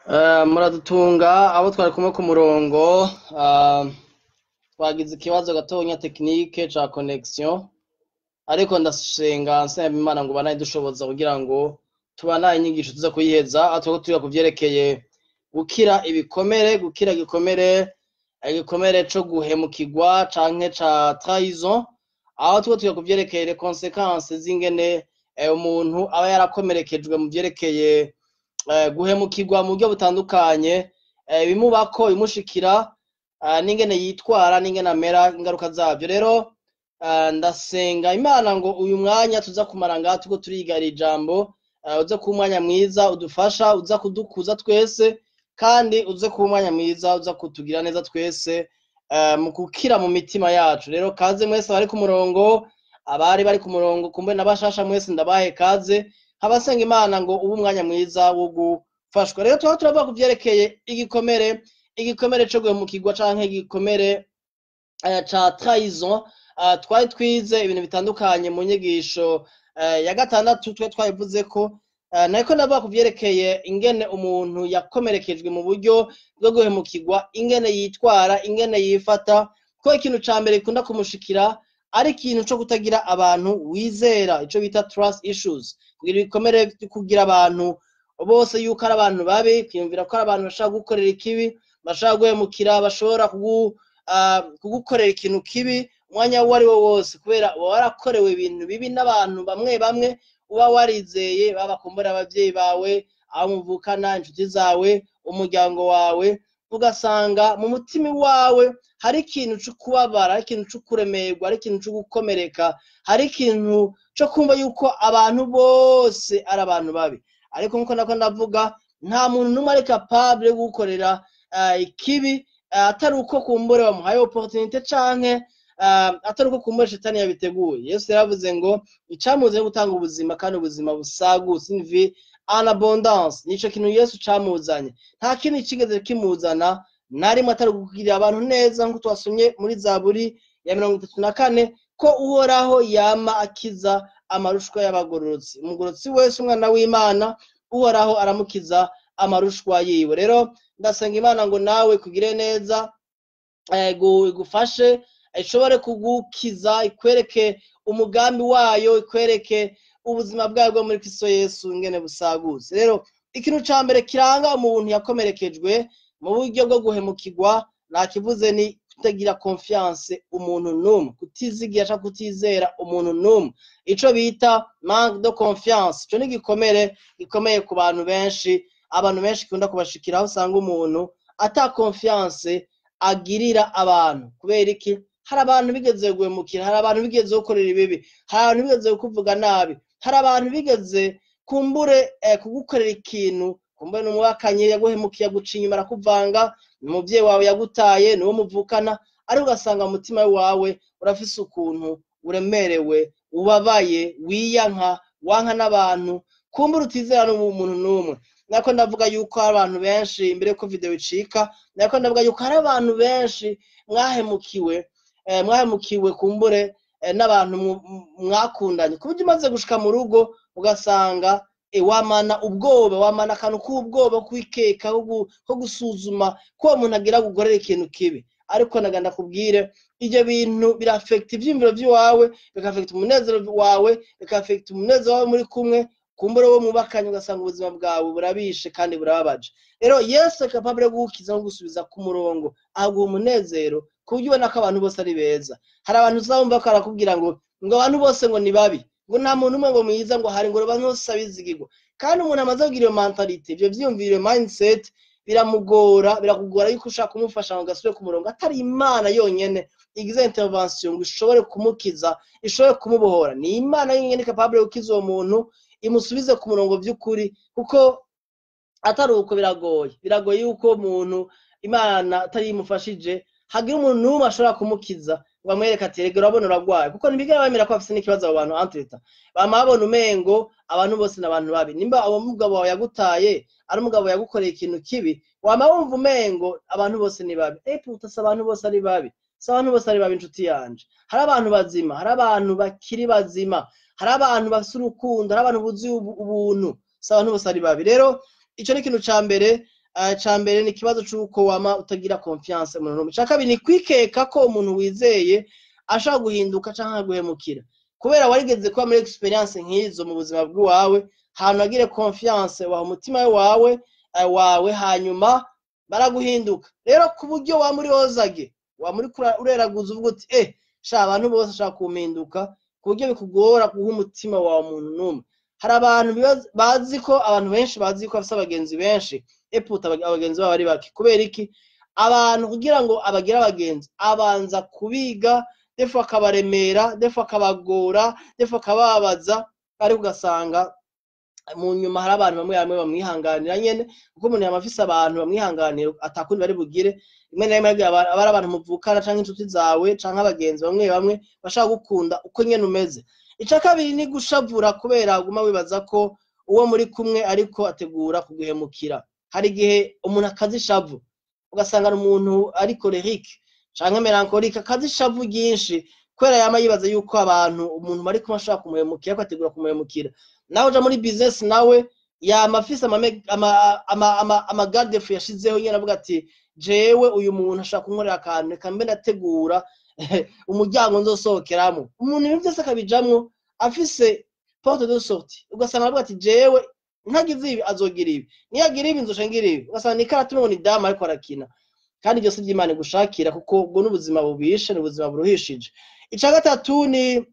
Muradutunga abo twari kumwe ku murongo. Twagize ikibazo gatonya technique ca connexion, ariko ndasenga nsaba Imana ngo banaye dushoboza kugira ngo tubanaye inyigisho tuza kuyiheza. Aho turiko turiga kuvyerekeye gukira ibikomere, gukira igikomere, igikomere co guhemukirwa canke ca trahison, aho turiko turiga kuvyerekeye les conséquences z'ingene umuntu aba yarakomerekejwe mu vyerekeye guhemukirwa mu buryo butandukanye, ibimubako, ibimushikira, n'ingene yitwara, n'ingene amera, ingaruka zavyo. Rero ndasenga Imana ngo uyu mwanya tuza kumara ngaha turiko turiga iri jambo, uze kuba umwanya mwiza udufasha, uza kudukuza twese, kandi uze kuba umwanya mwiza uza kutugira neza twese mu gukira mu mitima yacu. Rero kaze mwese abari ku murongo, abari bari ku murongo kumbe n'abashasha, mwese ndabahe kaze. Abasenga Imana ngo ube umwanya mwiza wo gufashwa. Rero tuba turavuga ku vyerekeye igikomere, igikomere co guhemukirwa canke igikomere ca trahison. Twari twize ibintu bitandukanye mu nyigisho ya gatandatu, twe twabivuze ko nariko ndavuga ku vyerekeye ingene umuntu yakomerekejwe mu buryo bwo guhemukirwa, ingene yitwara, ingene yifata, ko ikintu ca mbere gikunda kumushikira ari ikintu co kutagira abantu wizera, ico bita trust issues, kugira ibikomere, kugira abantu bose yuko ari abantu babi, kwiyumvira ko ari abantu bashaka gukorera ikibi, bashaka guhemukira, bashobora kugukorera ikintu kibi umwanya uwo ari wo wose, kubera uba warakorewe ibintu bibi n'abantu bamwe bamwe uba warizeye, baba kumbura abavyeyi bawe, abo muvukana, inshuti zawe, umuryango wawe, ugasanga mu mutima wawe hari ikintu co kubabara, hari ikintu co kuremerwa, hari ikintu co gukomereka, hari ikintu co kumva yuko abantu bose ari abantu babi. Ariko nkuko nako ndavuga, nta muntu n'umwe ari capable yo gukorera ikibi atari uko kumbure bamuhaye opportunité canke atari uko kumbure shetani yabiteguye. Yesu yaravuze ngo icamuzanye gutanga ubuzima, kandi ubuzima busagutse, une vie en abondance. Nico kintu Yesu camuzanye, nta kindi kigeze kimuzana narimwe atari kugirira abantu neza, nk'uko twasomye muri Zaburi ya 34 ko Uhoraho yama akiza amarushwa y'abagororotsi. Umugororotsi wese, umwana w'Imana, Uhoraho aramukiza amarushwa yiwe. Rero ndasenga Imana ngo nawe kugire neza, igufashe, ishobore kugukiza, ikwereke umugambi wayo, ikwereke ubuzima bwayo bwo muri Kristo Yesu ingene busagutse. Rero ikintu ca mbere kiranga umuntu yakomerekejwe mu buryo bwo guhemukirwa, nakivuze, ni kutagira confiance umuntu n'umwe, kutizigira canke kutizera umuntu n'umwe, ico bita manque de confiance. Ico ni igikomere gikomeye ku bantu benshi, abantu benshi kikunda kubashikira, aho usanga umuntu ata confiance agirira abantu. Kubera iki? Hari abantu bigeze guhemukira, hari abantu bigeze gukorera ibibi, hari abantu bigeze kuvuga nabi, hari abantu bigeze kumbure kugukorera ikintu, kumbure n'umubakanye yaguhemukiye, aguca inyuma, arakuvanga, umuvyeyi wawe yagutaye, niwo muvukana, ariko ugasanga mu mutima wawe urafise ukuntu uremerewe, ubabaye, wiyanka, wanka n'abantu, kumbura utizera n'umuntu n'umwe. Nako ndavuga yuko hari abantu benshi, imbere yuko video icika, nako ndavuga yuko hari abantu benshi mwahemukiwe, mwahemukiwe kumbure n'abantu mwakundanye, ku buryo umaze gushika mu rugo ugasanga wamana ubwoba, wamana akantu k'ubwoba, kwikeka, ko gusuzuma ko uwo muntu agira gukorera ikintu kibi. Ariko naganda kubwire, ivyo bintu birafekta ivyiyumviro vy'iwawe, bigafekta umunezero wawe, bigafekta umunezero wawe muri kumwe, kumbure wo mubakanye, ugasanga ubuzima bwawe burabishe kandi burababaje. Rero Yesu capable yo kugukiza no kugusubiza ku murongo, aguha umunezero ku buryo ubona ko abantu bose ari beza. Hari abantu uzabumva ko arakubwira ngo abantu bose ngo ni babi, ngo nta muntu umwe ngo mwiza ngo hari, ngo abantu bose abizigirwa. Kandi umuntu amaze kugira iyo mentalité, ivyo vyiyumviro, mindset, biramugora, birakugora yuko ushaka kumufasha ngo gasubire ku murongo, atari Imana yonyene igize intervention ngo ishobore kumukiza, ishobore kumubohora. Ni Imana yonyene capable yo gukiza uwo muntu, imusubize ku murongo vy'ukuri, kuko atari uko biragoye, biragoye yuko umuntu Imana atari imufashije hagira umuntu n'umwe ashobora kumukiza ngo amwereke ati: "Erega urabona uragwaye", kuko ntibigera bemera ko bafise n'ikibazo abo bantu. Entre-temps bama babona umengo abantu bose ni abantu babi. Nimba uwo mugabo wawe yagutaye ari umugabo yagukoreye ikintu kibi, wama wumva umengo abantu bose ni babi. Pourtant si abantu bose ari babi, si abantu bose ari babi, inshuti yanje. Hari abantu bazima, hari abantu bakiri bazima, hari abantu bafise urukundo, hari abantu buzuye ubuntu. Si abantu bose ari babi. Rero ico ni ikintu ca mbere. Ica mbere ni ikibazo c'uko wama utagira confiance mu muntu. Ica kabiri ni kwikeka ko umuntu wizeye ashobora guhinduka canke guhemukira, kubera warigeze kuba muri experience nk'izo mu buzima bw'iwawe, hantu wagire confiance waha umutima wawe, hanyuma baraguhinduka. Rero ku buryo wama uri hozage, wama uriko ureraguza uvuga uti sha abantu bose ashaka kumpinduka, ku buryo bikugora guha umutima wawe umuntu n'umwe. Hari abantu bazi ko abantu benshi bazi ko bafise abagenzi benshi, eputa abagenzi babo ari bake. Kubera iki? Abantu kugira ngo abagire abagenzi abanza kubiga, defu akabaremera, defu akabagora, defu akababaza, ariko ugasanga mu nyuma hari abantu bamwe bamwe bamwihanganira nyene, kuko umuntu yama afise abantu bamwihanganira atakundi bari bugire. Rimwe na rimwe aba ari abantu muvukana canke inshuti zawe canke abagenzi bamwe bamwe bashaka gukunda uko nyene umeze. Ica kabiri ni gushavura, kubera uguma wibaza ko uwo muri kumwe ariko ategura kuguhemukira. Hari igihe umuntu akaza ishavu, ugasanga ari umuntu ari colérique canke mélancolique, akaza ishavu ryinshi kubera yama yibaza yuko abantu umuntu bari kumwe ashobora kumuhemukira, ariko ategura kumuhemukira. Nawe uja muri business, nawe yama afise ama garde-fou yashizeho nyene, avuga ati jewe uyu muntu ashobora kunkorera akantu, reka mbe ndategura umuryango nzosohokeramo. Umuntu ibintu vyose akabijamwo afise porte de sortie, ugasanga aravuga ati jewe ntagize ibi azogira ibi, niyagira ibi nzoca ngira ibi. Ugasanga ni karate, ni dame ariko arakina. Kandi byose by'Imana igushakira, kuko ubwo n'ubuzima bubishe, ni ubuzima buruhishije. Ica gatatu ni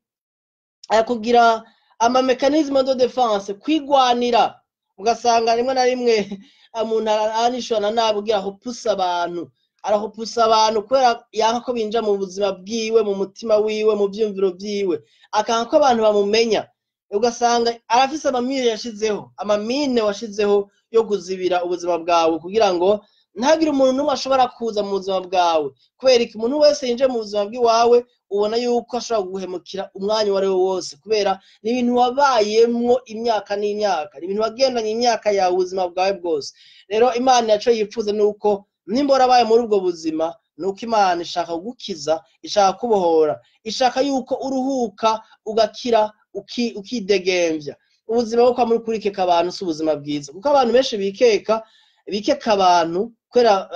kugira ama mécanisme de défense, kwigwanira. Ugasanga rimwe na rimwe umuntu aranishurana nabi kugira ahupusa abantu, arahupusa abantu kubera yanka ko binjira mu buzima bwiwe, mu mutima wiwe, mu vyumviro vyiwe, akanka ko abantu bamumenya. Ugasanga arafise amamire yashizeho, amamine washizeho yo kuzibira ubuzima bwawe, kugira ngo ntagire umuntu n'umwe ashobora kuza mu buzima bwawe. Kubera iki? Umuntu wese yinjiye mu buzima bw'iwawe ubona yuko ashobora kuguhemukira umwanya uwo ari wo wose, kubera ni ibintu wabayemwo imyaka n'imyaka, ni ibintu wagendanye imyaka yawe, ubuzima bwawe bwose. Rero Imana yaco yifuza ni uko nimba warabaye muri ubwo buzima, ni uko Imana ishaka kugukiza, ishaka kubohora, ishaka yuko uruhuka, ugakira, ukidegemvya. Ubuzima bwo kwa muri kurikeka abantu si ubuzima bwiza, kuko abantu benshi bikeka abantu kubera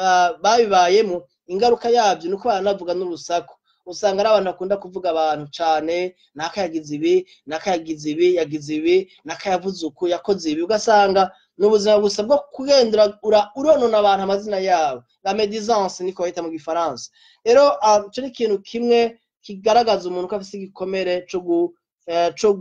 babibayemo. Ingaruka yavyo nuko baranavuga n'urusaku, usanga ari abantu bakunda kuvuga abantu cane: naka yagize ibi, naka yagize ibi, yagize ibi, naka yavuze uku, yakoze ibi. Ugasanga ni ubuzima gusa bwo kugendera uronona abantu amazina yabo, la médisance niko bayita mu gifaransa. Rero ico ni ikintu kimwe kigaragaza umuntu ko afise igikomere co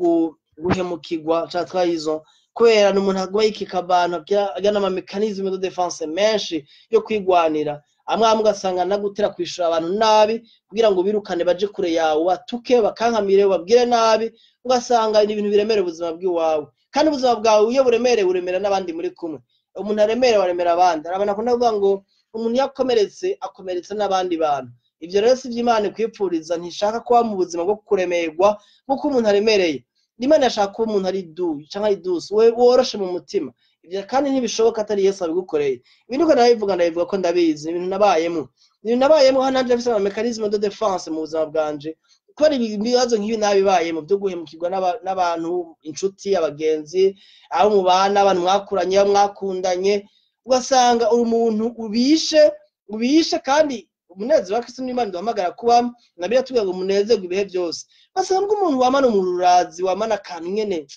guhemukirwa ca trahison, kubera ni umuntu aguma yikika abantu, agira n'ama mécanisme de défense menshi yo kwigwanira. Amwe amwe ugasanga nagutera kwishura abantu nabi kugira ngo birukane baje kure yawe, batuke, bakankamire, babwire nabi. Ugasanga ni ibintu biremera ubuzima bw'iwawe, kandi ubuzima bwawe iyo buremerewe buremera n'abandi muri kumwe. Umuntu aremerewe aremera abandi. Hari abantu bakunda kuvuga ngo umuntu iyo akomeretse akomeretsa n'abandi bantu. Ivyo rero si ivy'Imana ikwipfuriza. Ntishaka kuba mu buzima bwo kuremerwa nk'uko umuntu aremereye. Imana yashaka kuba umuntu ari doux canke ari douce, we woroshe mu mutima. Ivyo kandi ntibishoboka atari Yesu abigukoreye. Ibi niko ndabivuga, ndabivuga ko ndabizi, ni ibintu nabayemo, ni ibintu nabayemo. Hano nanje mfise ama mécanisme de défense mu buzima bwanje, kubera ibibazo nk'ibi nabibayemo byo guhemukirwa n'abantu, inshuti, abagenzi, abo mubana, abantu mwakuranye, abo mwakundanye. Ugasanga uri umuntu ubishe, ubishe. Kandi umunezero wa Kristo n'Imana duhamagara kubamo, na Bibiliya tubwira ngo munezerwe ibihe byose. Ugasanga umuntu wamana umururazi, wamana akantu nyene,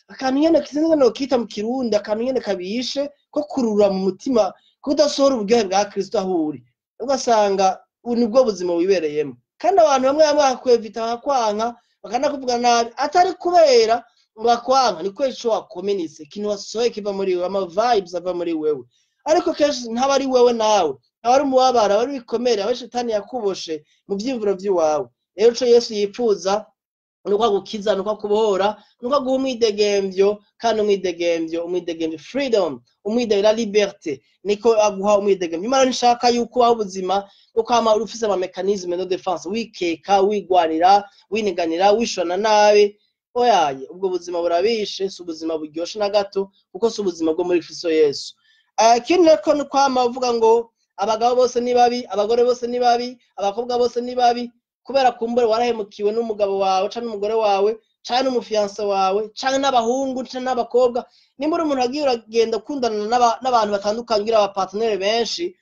akantu nyene sinzi ngene nokita mu Kirundi, akantu nyene kabishe ko kurura mu mutima, kudasohora uburyohe bwa Kristo aho uri. Ugasanga ubu nibwo buzima wibereyemo, kandi abantu bamwe bamwe bakakwevita, bakakwanka, bakanakuvuga nabi, atari kubera bakwanka, ni kubera ico wakomenetse, ikintu wasohoye kiva muri wewe, ama vibes ava muri wewe. Ariko kenshi ntaba ari wewe nawe, aba ari umubabaro, aba ari ibikomere, aba ari Shetani yakuboshe mu vyiyumviro vy'iwawe. Rero ico Yesu yipfuza ni uko agukiza, ni uko akubohora, ni uko aguha umwidegemvyo. Kandi umwidegemvyo, umwidegemvyo, freedom, umwidegemvyo, la liberté, niko aguha umwidegemvyo. Imana ntishaka yuko ubaho ubuzima bwo kwama ufise ama mécanisme de défense, wikeka, wigwanira, winiganira, wishona nabi. Oyaye, ubwo buzima burabishe, si ubuzima buryoshe na gato, kuko si ubuzima bwo muri Kristo Yesu. Ikindi nako ni kwama uvuga ngo abagabo bose ni babi, abagore bose ni babi, abakobwa bose ni babi, kubera kumbure warahemukiwe n'umugabo wawe canke n'umugore wawe. canke n'umufiancé wawe, canke n'abahungu, canke n'abakobwa. Nimba uri umuntu agiye uragenda ukundana n'abantu batandukanye, ugira abapartenaires benshi,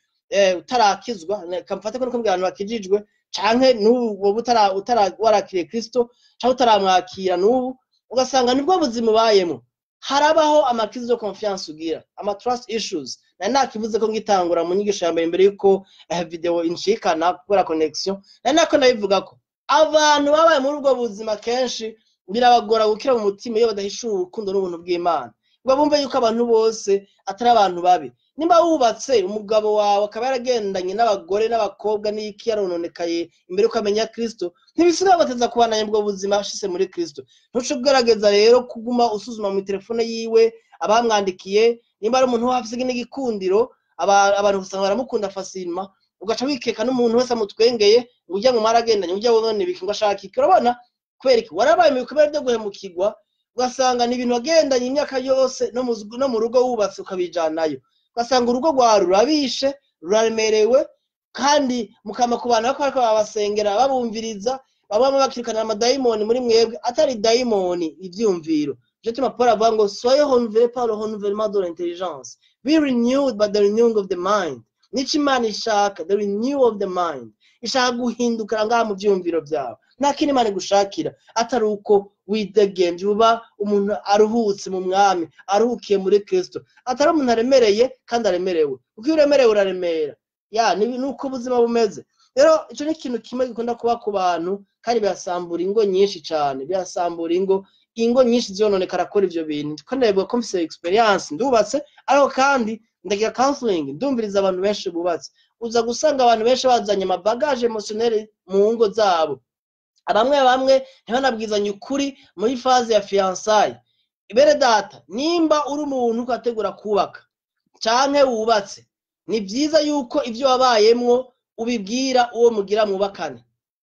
utarakizwa, kamfate ko niko abantu bakijijwe, canke n'ubu wowe utara warakiriye Kristo canke utaramwakira n'ubu, ugasanga nibwo buzima ubayemo, harabaho ama crise de confiance, ugira ama trust issues. Nari nakivuze ko ngitangura mu nyigisho ya mbere, imbere yuko video inshikana kubera connection, nari nako ndabivuga ko abantu babaye muri ubwo buzima kenshi birabagora gukira mu mutima iyo badahishura urukundo n'ubuntu bw'Imana, ngo bumve yuko abantu bose atari abantu babi. Nimba wubatse, umugabo wawe akaba yaragendanye n'abagore n'abakobwa n'iki, yarononekaye imbere yuko amenya Kristo, ntibisigaye bateza kubandanya ubwo buzima ashitse muri Kristo. Ntuce ugerageza rero kuguma usuzuma mu telefone yiwe abamwandikiye. Nimba ari umuntu afise n'igikundiro, abantu usanga baramukunda facilement, ugaca wikeka n'umuntu wese amutwengeye ngo ujya ngo mwaragendanye, ujya wabona ibiki, ngo ashaka iki. Urabona kubera iki? Warabaye mu bikomere byo guhemukirwa, ugasanga ni ibintu wagendanye imyaka yose, no mu rugo wubatse ukabijanayo, ugasanga urugo rwawe rurabishe, ruraremerewe, kandi mukama ku bantu bariko babasengera, babumviriza, bamwe bakirukana amadayimoni muri mwebwe, atari dayimoni, ivyumviro. Nico gituma Paul avuga ngo "Soyez renouvelés par le renouvellement de l'intelligence", be renewed by the renewing of the mind. Nico Imana ishaka, the renew of the mind. Ishaka guhindukira ngaha mu vyumviro vyawe. Nta kindi Imana igushakira atari uko widegemvye, uba umuntu aruhutse mu Mwami, aruhukiye muri Kristo, atari umuntu aremereye kandi aremerewe, kuko iyo uremerewe uraremera. Ya ni nuko ubuzima bumeze. Rero ico ni ikintu kimwe gikunda kuba ku bantu, kandi birasambura ingo nyinshi cane, birasambura ingo, ingo nyinshi ziyononekara kora ivyo bintu. Ko ndabivuga ko mfise experience, ndubatse, ariko kandi ndagira counseling, ndumviriza abantu benshi bubatse. Uza gusanga abantu benshi bazanye amabagages émotionnels mu ngo zabo. Bamwe bamwe ntibanabwizanye ukuri muri phase ya fiançailles. Bene data, nimba uri umuntu ukategura kubaka canke wubatse, ni vyiza yuko ivyo wabayemwo ubibwira uwo mugira mwubakane.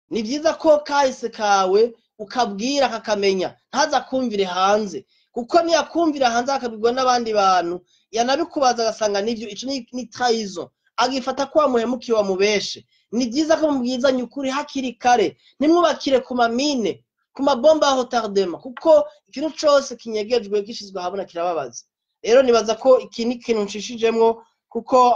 Ni vyiza ko kahise kawe ukabwira kakamenya, ntaza kumvire hanze, kuko niyakumvira hanze akabwirwa n'abandi bantu, yanabikubaza agasanga nivyo, ico ni trahison, agifata ko wamuhemukiye, wamubeshe. Ni vyiza ko mubwizanye ukuri hakiri kare, ntimwubakire ku mamine, ku mabomba à retardement, kuko ikintu cose kinyegejwe gishizwe ahabona kirababaza. Rero nibaza ko iki ni ikintu nshishijemwo, kuko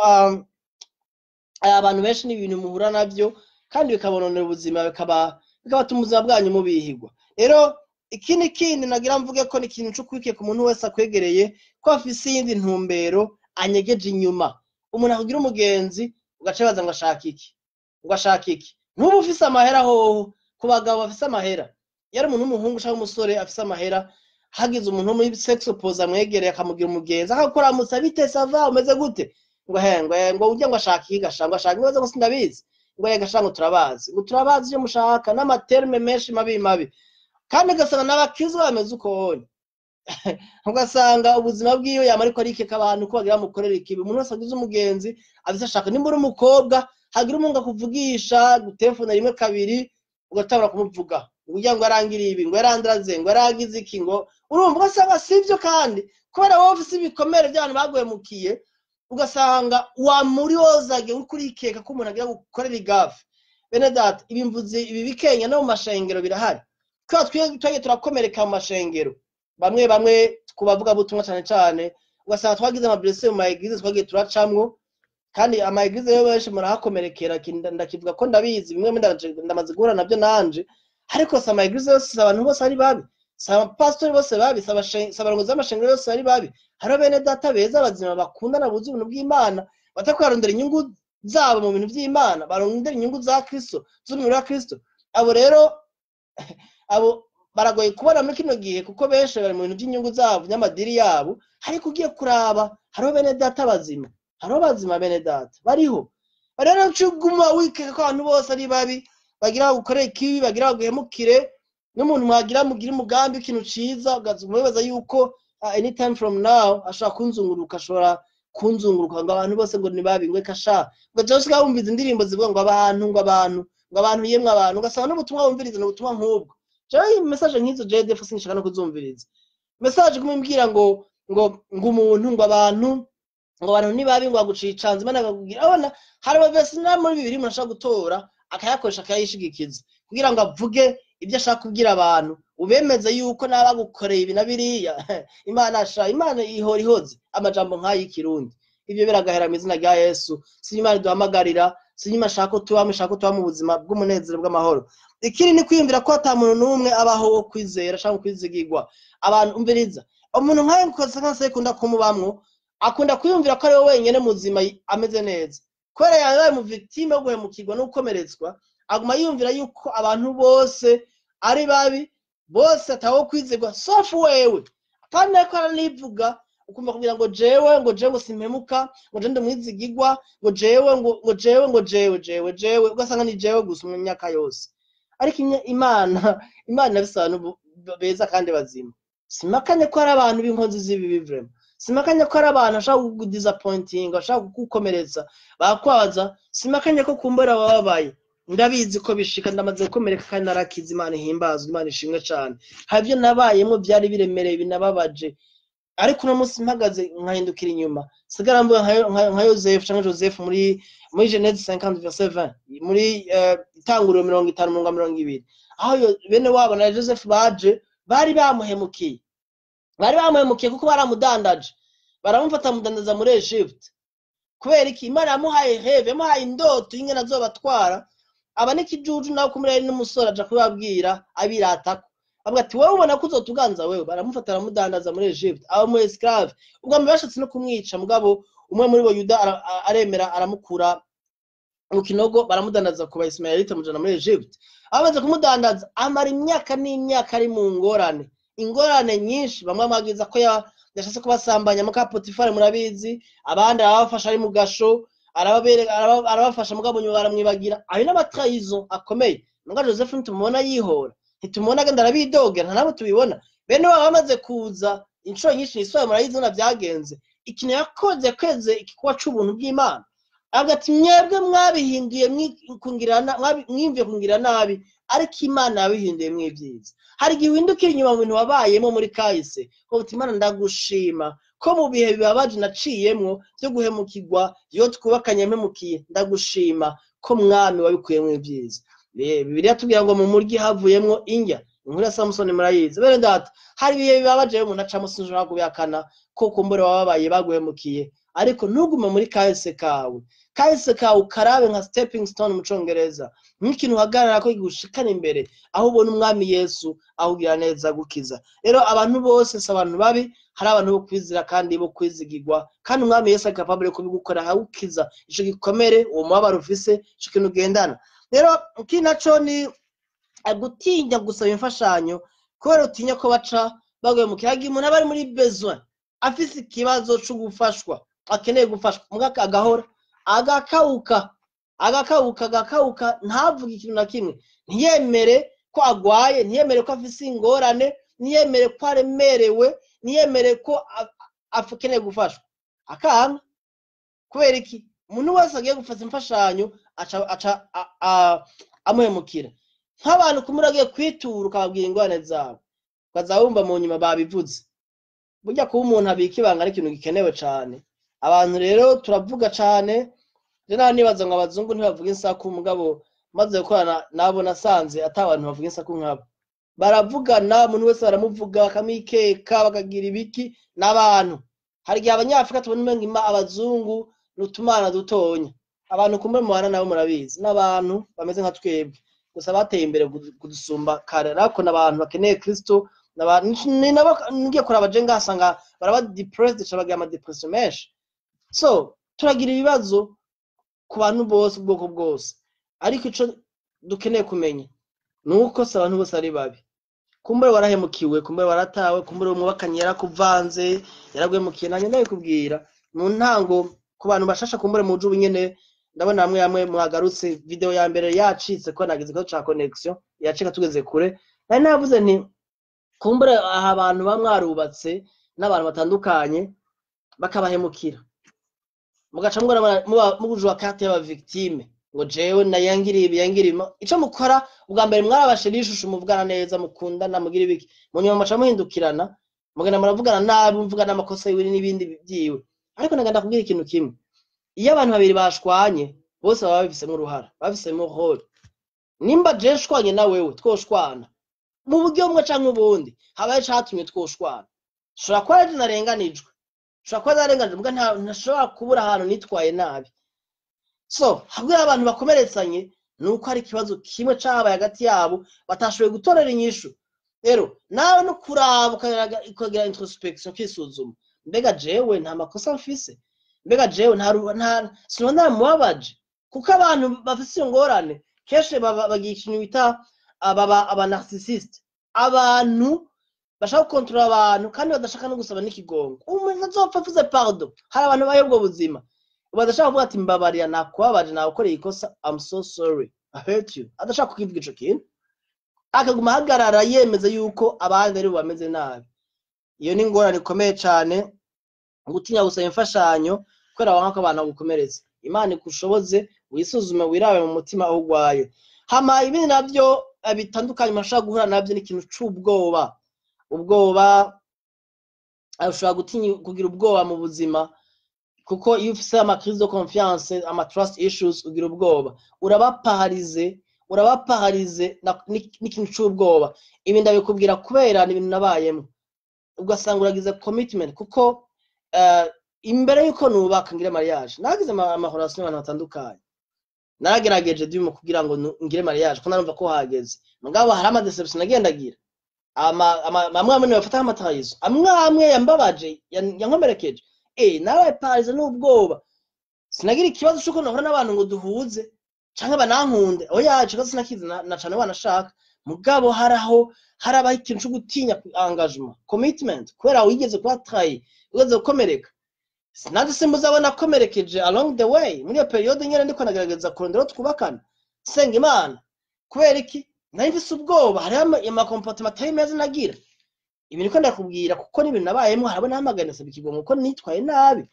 abantu benshi ni ibintu muhura navyo kandi bikabononera ubuzima, bikabatuma ubuzima bwanyu mubihigwa. Rero ikindi kindi nagira mvuge ko ni ikintu co kwikeka umuntu wese akwegereye ko afise iyindi ntumbero anyegeje inyuma. Umuntu akugira umugenzi, ugaca wibaza ngo ashaka iki, ngo ashaka iki. Ntuba ufise amahera hoho, ku bagabo bafise amahera, iyo ari umuntu w'umuhungu canke umusore afise amahera, hagize umuntu wo muri sexe opposé amwegereye akamugira umugenzi, akakuramutsa: "Bite, ça va, umeze gute?" Ngo he, ngo ngo ujya ngo ashaka iki gasha, ngo ashaka ibibazo, ngo sindabizi, ngo ye gasha, ngo turabazi, ngo turabazi ivyo mushaka, n'amatermes menshi mabi mabi. Kandi ugasanga n'abakristo bameze uko wonye, ugasanga ubuzima bwiwe yama ariko arikeka abantu ko bagira bamukorera ikibi. Umuntu wese agize umugenzi afise ashaka. Nimba uri umukobwa, hagira umuntu akuvugisha, gutelefona rimwe kabiri, ugatangura kumuvuga ngo ugira ngo arangiriye ibi, ngo yarandraze, ngo yaragize iki, ngo urumva, ugasanga sivyo. Kandi kubera wowe ufise ibikomere by'abantu baguhemukiye, ugasanga wamuri wozage uriko urikeka ko umuntu agira gukorera igafe. Bene data, ibi mvuze ibi bikenya no mu mashengero birahari, kubera twagiye turakomereka mu mashengero, bamwe bamwe ku bavugabutumwa cane cane, ugasanga twagize amablessures mu ma églises twagiye turacamwo. Kandi ama églises yo benshi murahakomerekera, ndakivuga ko ndabizi, bimwe ndamaze guhura navyo nanje. Ariko si ama églises yose, si abantu bose ari babi, si abapasitori bose babi, si abarongozi b'amashengero yose ari babi. Hariho bene data beza, bazima, bakundana, buzuye ubuntu bw'Imana, batakwarondera inyungu zabo mu bintu vy'Imana, barondera inyungu za Kristo, z'umubiri wa Kristo. Abo rero, abo baragoye kubona muri kino gihe, kuko benshi bari mu bintu by'inyungu zabo, by'amadiri yabo. Ariko ugiye kuraba, hariho bene data bazima, hariho bazima, bene data bariho. Rero uguma wikeka ko abantu bose ari babi, bagira bagukorere ikibi, bagira baguhemukire. N'umuntu mwagira mugire umugambi w'ikintu ciza, ugaza yuko anytime from now ashobora kunzunguruka, ashobora kunzunguruka, ngo abantu bose ngo ni babi, ngo reka sha. Ugaca usigaye wumviza indirimbo zivuga ngo abantu, ngo abantu, ngo abantu, yemwe abantu, ugasanga n'ubutumwa wumviriza ni ubutumwa nk'ubwo. Jewe message nk'izo JDF sinshaka no kuzumviriza. Message kumubwira ngo umuntu, ngo abantu, ngo abantu ni babi, ngo baguciye icanzu, Imana akakubwira. Abona hari amaverse na muri bibiri umuntu ashobora gutora akayakoresha, akayishigikiza kugira ngo avuge ibyo ashaka kubwira abantu. Ubemeze yuko n'abagukoreye ibi na biriya. Imana sha, Imana ihora ihoze amajambo nk'ay'ikirundi. Ibyo biragahera mu izina rya Yesu. Si Imana iduhamagarira, si Imana ishaka ko tubamo, ishaka ko tuba mu buzima bw'umunezero, bw'amahoro. Ikindi ni kwiyumvira ko ata muntu n'umwe abaho wo kwizera cyangwa kwizigirwa. Abantu, umviriza, umuntu nk'ayo konsekansi ikunda kumubamwo, akunda kwiyumvira ko ari we wenyine muzima, ameze neza, kubera yabaye mu victime yo guhemukirwa no gukomeretswa. Aguma yiyumvira yuko abantu bose ari babi, bose atawo kwizerwa sauf wewe. Kandi ariko aranivuga, ukumva kugira ngo jewe, ngo jewe ngo simpemuka, ngo jewe ndi umwizigirwa, ngo jewe, ngo jewe, ngo jewe, jewe, jewe, ugasanga ni jewe gusa mu myaka yose. Ariko Imana ifise abantu beza kandi bazima. Simakanye ko hari abantu b'inkozi z'ibibi, vraiment. Simakanye ko hari abantu bashaka kugudisappointinga, bashaka kugukomeretsa, bakwaza. Simakanye ko kumbura bababaye. Ndabizi ko bishika, ndamaze gukomereka kandi narakize. Imana ihimbazwe, Imana ishimwe cane. Hari ibyo nabayemwo byari biremereye, binababaje, ariko uno munsi mpagaze nkahindukira inyuma, sigara mvuga nka Yosefu canke Joseph muri Genèse 50 verset 20, muri Itanguriro 50 umurongo wa 20, aho bene wabo na Joseph baje bari bamuhemukiye. Bari bamuhemukiye kuko baramudandaje, baramufata, bamudandaza muri Egypte. Kubera iki? Imana yamuhaye rêve, yamuhaye indoto y'ingene azobatwara. Aba n'ikijuju nawe kumuri ari n'umusore, aja kubabwira abiratako, avuga ati: "Wowe ubona ko uzotuganza wewe." Baramufata, baramudandaza muri Egypte, aba mu esclave. Ubwo mbere bashatse no kumwica, mugabo umwe muri bo, Yuda, aremera aramukura mu kinogo. Baramudandaza ku Bayisimayelite, mujana muri Egypte. Bamaze kumudandaza, amara imyaka n'imyaka ari mu ngorane, ingorane nyinshi. Bamwe bamwagiza ko yashatse kubasambanya muka Potifari, murabizi. Abandi arabafasha ari mu gasho, arabafasha, mugabo nyuma baramwibagira. Ayo n'amatrahisons akomeye. Muga Joseph ntitumubona yihora, ntitumubona agenda arabidogera, nta nabo tubibona. Bene wabo bamaze kuza inshuro nyinshi, iswaye murayizi na byagenze. Ikintu yakoze, yakweze igikorwa c'ubuntu bw'Imana, avuga ati: "Mwebwe mwabihinduye mwiyumviye kungirira nabi, ariko Imana yabihinduye mw'ibyiza." Hari igihe uhindukira inyuma mu bintu wabayemo muri kahise, uti: "Imana, ndagushima ko mu bihe bibabaje naciyemwo byo guhemukirwa, iyo twubakanye mpemukiye, ndagushima ko Mwami wabikuyemwo ibyiza." Bibiliya tubwira ngo mu muryi havuyemwo indya. Inkuru ya Samusoni murayizi. Bene data, hari ibihe bibabaje rero umuntu acamo, sinshobora kubihakana ko kumbure wababaye, baguhemukiye, ariko ntugume muri kahise kawe. Kahise kawe ukarabe nka stepping stone mu Congereza, nk'ikintu uhagarara ko kigushikana imbere, aho ubona Umwami Yesu ahugira neza gukiza. Rero abantu bose si abantu babi, hari abantu bo kwizira kandi bo kwizigirwa, kandi Umwami Yesu ari capable kubigukora, akagukiza ico gikomere, uwo mubabaro ufise, ico kintu ugendana. Rero ikindi naco ni gutinya gusaba imfashanyo, kubera utinya ko baca baguhemukira. Hagiye umuntu aba ari muri besoin, afise ikibazo co gufashwa, akeneye gufashwa, muga agahora agakawuka, agakawuka, agakawuka, ntavuge ikintu na kimwe, ntiyemere ko agwaye, ntiyemere ko afise ingorane, ntiyemere ko aremerewe, ntiyemere ko akeneye gufashwa, akanka. Kubera iki? Umuntu wese agiye gufata imfashanyo aca amuhemukira. Nk'abantu kumuri agiye kwitura, ukababwira ingorane zawe, ukaza wumva mu nyuma babivuze. Burya kuba umuntu abika ibanga ari ikintu gikenewe cane. Abantu rero turavuga cane. Je naho nibaza ngo abazungu ntibavuga insaku, mugabo maze gukorana nabo nasanze ata abantu bavuga insaku nkabo. Baravugana, umuntu wese baramuvuga, bakamwikeka, bakagira ibiki n'abantu. Hari igihe Abanyafrika tubona umenga abazungu ni utumana dutonya. Abantu kumbe mubana nabo murabizi, n'abantu bameze nka twebwe, gusa bateye imbere kudusumba kare, ariko n'abantu bakeneye Kristo. Ni nabo ngiye kuraba je ngasanga baraba depressed, ca bagira ama depression menshi. So turagira ibibazo ku bantu bose, ubwoko bwose, ariko ico dukeneye kumenya ni uko si abantu bose ari babi. Kumbure warahemukiwe, kumbure waratawe, kumbure umwubakanye yarakuvanze, yaraguhemukiye. Nanjye ndabikubwira mu ntango, ku bantu bashasha kumbure muje ubu nyene, ndabona bamwe bamwe mwagarutse, video ya mbere yacitse ko nagize ikibazo ca connection, yacika tugeze kure. Nari navuze nti kumbure aha abantu baba mwarubatse n'abantu batandukanye bakabahemukira, mugaca muba mujua carte y'aba victime, ngo jewe nayangiriye ibi, yangiriye ibi. Ico mukora ubwa mbere, mwarabashira ishusho, muvugana neza, mukundana, mugira ibiki, mu nyuma muca muhindukirana, mugenda muravugana nabi, muvugana amakosa yiwe n'ibindi vyiwe. Ariko nagenda kubwira ikintu kimwe: iyo abantu babiri bashwanye, bose baba babifisemwo uruhara, babifisemwo rôle. Nimba je nshwanye na wewe, twoshwana. Mu buryo bumwe canke ubundi habaye icatumye twoshwana. Nshobora kuba ari narenganijwe, nshobora kuba narenganijwe, muga ntashobora kubura ahantu nitwaye nabi. So hamwe abantu bakomeretsanye nuko hari ikibazo kimwe cabaye hagati yabo batashoboye gutorera inyishu. Rero nawe no kuraba ukagira introspection, ukisuzuma: mbega jewe nta makosa mfise? Mbega jewe nta sinaba naramubabaje? Kuko abantu bafise iyo ngorane kenshi bagira ikintu bita baba aba narcissiste, abantu bashaka gukontorora abantu kandi badashaka no gusaba n'ikigongo. Umuntu azopfa avuze pardon. Hari abantu babayeho ubwo buzima, badashaka kuvuga ati: "Mbabarira, nakubabaje, nagukoreye ikosa, I'm so sorry, I hurt you." Adashaka kukivuga ico kintu, akaguma ahagarara yemeza yuko abandi ari bo bameze nabi. Iyo ni ingorane ikomeye cane, gutinya gusaba imfashanyo kubera wanga ko abantu bagukomeretsa. Imana ikushoboze wisuzume, wirabe mu mutima aho urwaye. Hama ibindi navyo bitandukanye umuntu ashobora guhura navyo ni ikintu c'ubwoba. Ubwoba, ushobora gutinya, kugira ubwoba mu buzima, kuko iyo ufise ama crise de confiance, ama trust issues, ugira ubwoba, uraba paralysé, uraba paralysé n'ikintu c'ubwoba. Ibi ndabikubwira kubera ni ibintu nabayemo. Ugasanga uragize commitment, kuko imbere yuko nubaka ngire mariage, nagize ama relation n'abantu batandukanye. Naragerageje dyumo kugira ngo ngire mariage, ko narumva ko hageze. Mugabo hari ama déception nagendagira, amwe amwe bafata nk'ama trahison, amwe amwe yambabaje, yankomerekeje. Nabaye paralysé n'ubwoba. Sinagira ikibazo c'uko nahura n'abantu ngo duhuze canke banankunde, oya, ico kibazo sinakizi na cane wanashaka. Mugabo haraho harabaho ikintu co gutinya engagement, commitment, kubera wigeze kuba trahi, wigeze gukomereka. Sinanje simbuza abo nakomerekeje along the way, muri iyo période nyene ndiko nagerageza kurondera aho twubakana, senga Imana. Kubera iki? Nari mfise ubwoba, hariho ama comportement atari meza nagira. Ibi niko ndakubwira kuko n'ibintu nabayemwo. Harabo nahamagaye ndasaba ikigongo kuko nitwaye nabi.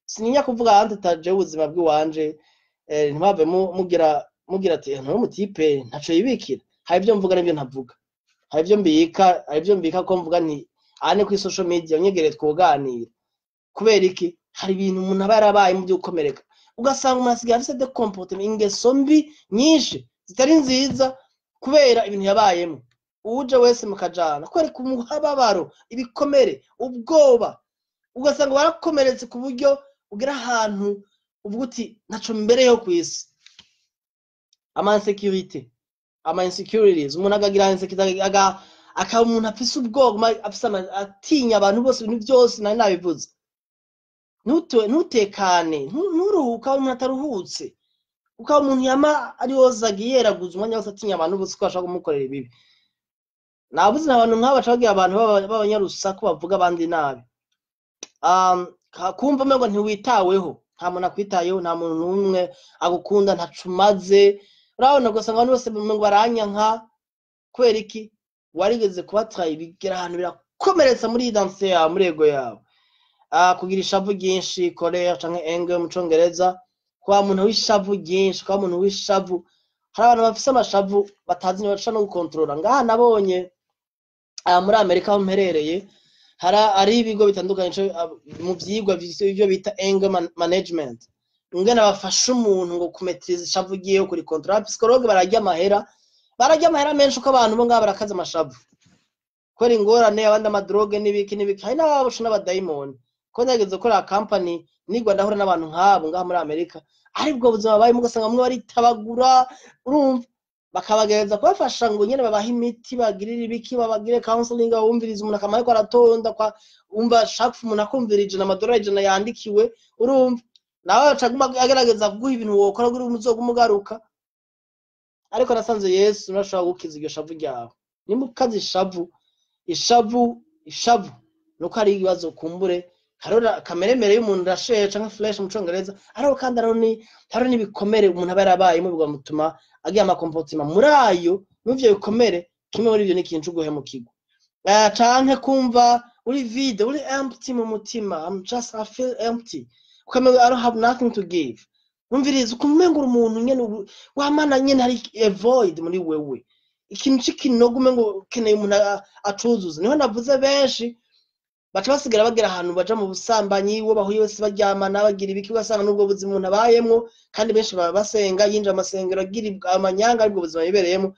Sininya kuvuga ahandi taje ubuzima bw'iwanje, ntibave mugira ati: "Ntuwo mu type ntaco yibikira." Hari ibyo mvuga n'ibyo ntavuga, hari ibyo mbika, hari ibyo mbika ko mvuga nti aha ni kuri social media, unyegereye twoganira. Kubera iki? Hari ibintu umuntu aba yarabaye mu byo gukomereka, ugasanga umuntu asigaye afise des comportements, ingeso mbi nyinshi zitari nziza, kubera ibintu yabayemo. Uje wese mukajana kwereka umuhababaro, ibikomere, ubwoba, ugasanga warakomeretse ku buryo ugera ahantu uvuga uti: "Ntaco mbereyeho kw'isi." Ama insécurité, ama insecurities, umuntu akagira insecurity, akaba umuntu afise ubwoba, afise atinya abantu bose, ibintu byose nari nabivuze. Ntutekane, nturuhuke, ukaba umuntu ataruhutse, ukaba umuntu yama ari wozaga yeraguza umwanya wose, atinya abantu bose ko bashaka kumukorera ibibi. Nabuze abantu nk'aba baca bagira abantu b'abanyarusaku, bavuga abandi nabi. Kumva umengo ntiwitaweho, nta muntu akwitayeho, nta muntu n'umwe agukunda, ntaco umaze. Urabona, ugasanga abantu bose umengo baranyanka. Kubera iki? Warigeze kubatwaye, bigera ahantu birakomeretsa muri identité yawe, muri ego yawe. Kugira ishavu ryinshi, colère canke anger mu Congereza, kuba umuntu w'ishavu ryinshi, kuba umuntu w'ishavu. Hari abantu bafise amashavu batazi ntibashobora no gukontorora. Ngaha nabonye muri Amerika aho mperereye hari ibigo bitandukanye mu vyigwa ivyo bita anger management, ingene bafasha umuntu ngo kumetiriza ishavu ryiwe, kurikontorora. Psychologue bararya amahera, bararya amahera menshi, uko abantu bo ngaha barakaza amashavu kubera ingorane, abandi ama drogue n'ibiki n'ibiki, hari n'ababoshe n'abadayimoni. Ko nageze gukorera company nigwa ndahura n'abantu nk'abo ngaha muri Amerika, aribwo buzima babayemo. Ugasanga bamwe baritabagura, urumva, bakabagereza kubafasha ngo nyene babahe imiti, bagirire ibiki, babagire counseling, bumvirize umuntu akamara ariko aratonda kwa umva shaka umuntu akumvira 100, amadolari 100 yandikiwe. Urumva, nawe aca aguma agerageza kuguha ibintu wokora kugira umuzoguma ugaruka. Ariko nasanze Yesu ntashobora gukiza iryo shavu ryawe. Nimba ukaze ishavu, ishavu, ishavu nuko hari ibibazo kumbure, hariho kameremere y'umuntu irasheje canke flesh mu Congereza, ariko kandi hariho n'ibikomere umuntu aba yarabayemo bigamutuma agira ama comportement. Muri ayo, muri ivyo bikomere, kimwe muri ivyo ni ikintu co guhemukirwa. Canke kumva uri vide, uri empty mu mutima. I feel empty, ukamenga I don't have nothing to give. Umviriza, ukumva umenga uri umuntu nyene wamana nyene, hari a void muri wewe, ikintu c'ikinogo, umengo ukeneye umuntu acuzuza. Niho navuze benshi baca basigara bagera ahantu baja mu busambanyi, uwo bahuye wese baryamana, bagira ibiki, ugasanga n'ubwo buzima umuntu abayemwo. Kandi benshi baba basenga, yinjira amasengero, agira amanyanga, aribwo buzima yibereyemo.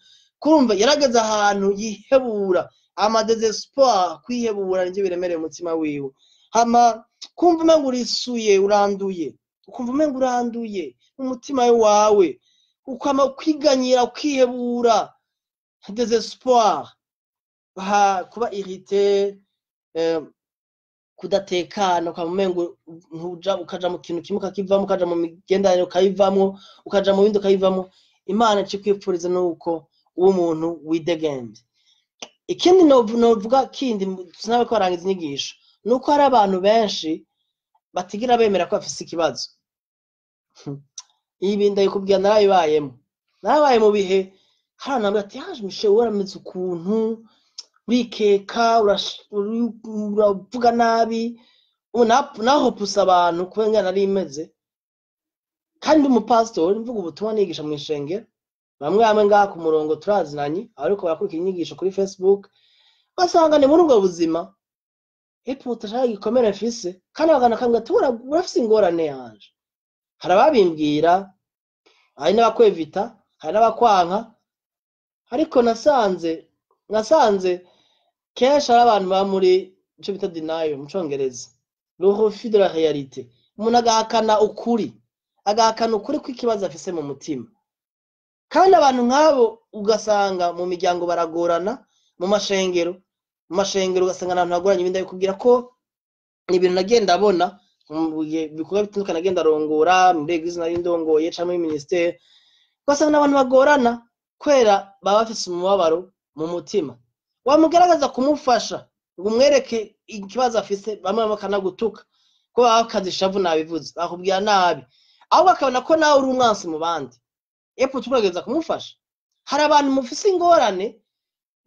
Kurumva yarageze ahantu yihebura, ama désespoir, kwihebura nivyo biremereye umutima wiwe. Hama kumva umengo urisuye, uranduye, ukumva umengo uranduye umutima wawe, ukama kwiganyira, ukihebura, désespoir, ha kuba irrité, kudatekana, ukaba umengo ntuja, ukaja mu kintu kimwe ukakivamo, ukaja mu migenderanire ukayivamwo, ukaja mu bindi ukayivamo. Imana ikikwipfuriza nuko uba umuntu widegemvye. Ikindi novuga kindi, sinabe ko barangiza inyigisho, nuko hari abantu benshi batigira bemera ko bafise ikibazo. Ibi ndabikubwira narabibayemo, narabaye mu bihe hari abantu bati yaje Michel warameze ukuntu urikeka, uravuga nabi, naho pusa abantu kubera ingene nari imeze. Kandi umupasitori mvuga ubutumwa nigisha mu ishengero, bamwe bamwe ngaha ku murongo turazinanye, ariko barakurikira inyigisho kuri Facebook, basanga ni muri ubwo buzima epo ashaka igikomere mfise, kandi bagana akambwira ati urafise ingorane yanje. Hari ababimbwira, hari n'abakwevita, hari n'abakwanka, ariko nasanze kenshi ari abantu baba muri ico bita denial mu congereza, le refus de la réalité. Umuntu agahakana ukuri, agahakana ukuri kw'ikibazo afise mu mutima. Kandi abantu nk'abo ugasanga mu miryango baragorana, mu mashengero ugasanga abantu bagoranye. Ibindi ndabikubwira ko ni ibintu nagenda abona mu bihe bikorwa bitandukanye nagenda arongora muri église nari ndongoye canke muri ministère, ugasanga abantu bagorana kubera baba bafise umubabaro mu mutima. Wamugerageza kumufasha ngo umwereke ikibazo afise, bamwe bakanagutuka ko baba bakaze ishavu, nabivuze, bakubwira nabi, ahubwo akabona ko nawe uri umwansi mu bandi. Epfo tugerageza kumufasha. Hari abantu mufise ingorane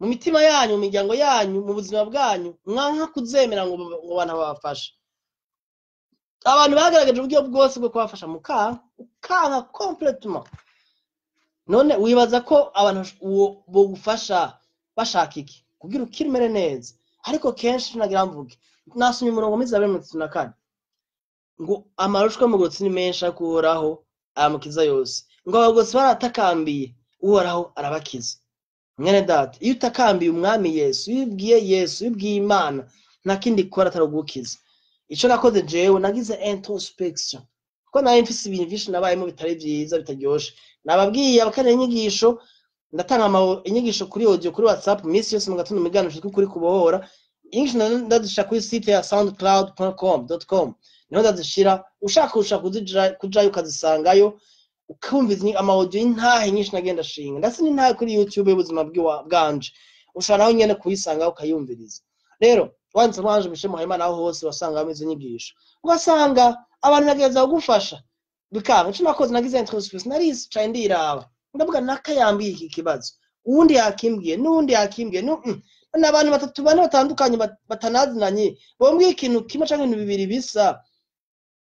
mu mitima yanyu, mu miryango yanyu, mu buzima bwanyu, mwanka kuzemera ngo abantu babafashe. Abantu bagerageje uburyo bwose bwo kubafasha, mukanka, ukanka complètement. None wibaza ko abantu uwo bogufasha bashaka iki kugira ukire umere neza? Ariko kenshi nagira mvuge, nasomye umurongo muri Zaburi 34 ngo amarushwa y'umugororotsi ni menshi, ariko Uhoraho aramukiza yose. Ngo abagororotsi baratakambiye, Uhoraho arabakiza. Mwene data, iyo utakambiye umwami Yesu, iyo ubwiye Yesu, iyo ubwiye Imana, nta kindi ikora atari ugukiza. Ico nakoze jewe, nagize introspection, kuko nari mfise ibintu vyinshi nabayemo bitari vyiza, bitaryoshe. Nababwiye abakeneye inyigisho, ndatanga inyigisho kuri audio kuri WhatsApp misi yose mu gatondo, mu biganiro kuri kubohora. Inyigisho ndazishira kuri site ya soundcloud.com.com, niho ndazishira. Ushaka kujayo ukazisangayo, ukumva ama audio y'intahe nyinshi nagenda shinga, ndetse n'intahe kuri YouTube y'ubuzima bwanje, ushobora naho nyene kuyisanga ukayumviriza. Rero wanditse Ange Michel Muhayimana, aho hose wasangamo izo nyigisho. Ugasanga abantu bagerageza kugufasha bikanga. Ico nakoze, nagize introspection, naricaye ndiraba, ndavuga nakayambiye iki kibazo, uwundi yakimbwiye, n'uwundi yakimbwiye, none abantu batatu bane batandukanye batanazinanye bombwiye ikintu kimwe canke ibintu bibiri bisa,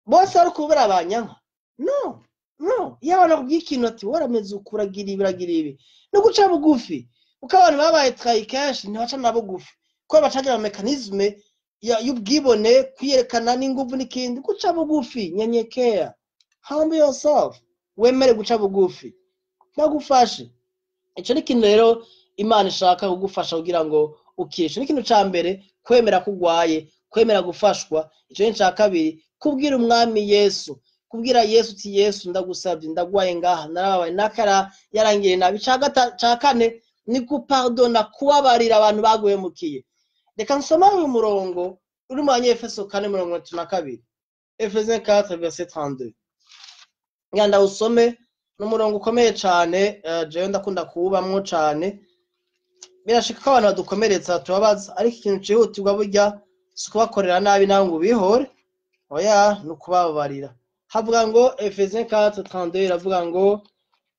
bose ari kubera banyanka? No, no. Iyo abantu bakubwiye ikintu ati warameze uku, uragira ibi, uragira ibi, no guca bugufi, kuko abantu babaye trahi kenshi ntibaca na bugufi, kuko bacagira mécanisme y'ubwibone, kwiyerekana n'inguvu n'ikindi. Guca bugufi, nyenyekea, humble yourself, wemere guca bugufi, bagufashe. Ico ni ikintu rero Imana ishaka kugufasha kugira ngo ukire. Ico ni ikintu ca mbere, kwemera ko ugwaye, kwemera gufashwa. Ico ni ica kabiri, kubwira umwami Yesu, kubwira Yesu uti Yesu ndagusabye, ndagwaye ngaha, narababaye, nakara yarangiriye nabi. Ica kane ni gupardona, kubabarira abantu baguhemukiye. Reka nsome uyu murongo uri mu Banyefeso 4:32, Ephésiens 4 verset 32. Nganda usome, ni umurongo ukomeye cane, jewe ndakunda kuwubamwo cane. Birashika ko abantu badukomeretsa, tubabaza, ariko ikintu cihutirwa burya si ukubakorera nabi nawe ngo ubihore, oya, ni ukubababarira. Havuga ngo Ephésiens 4:32, iravuga ngo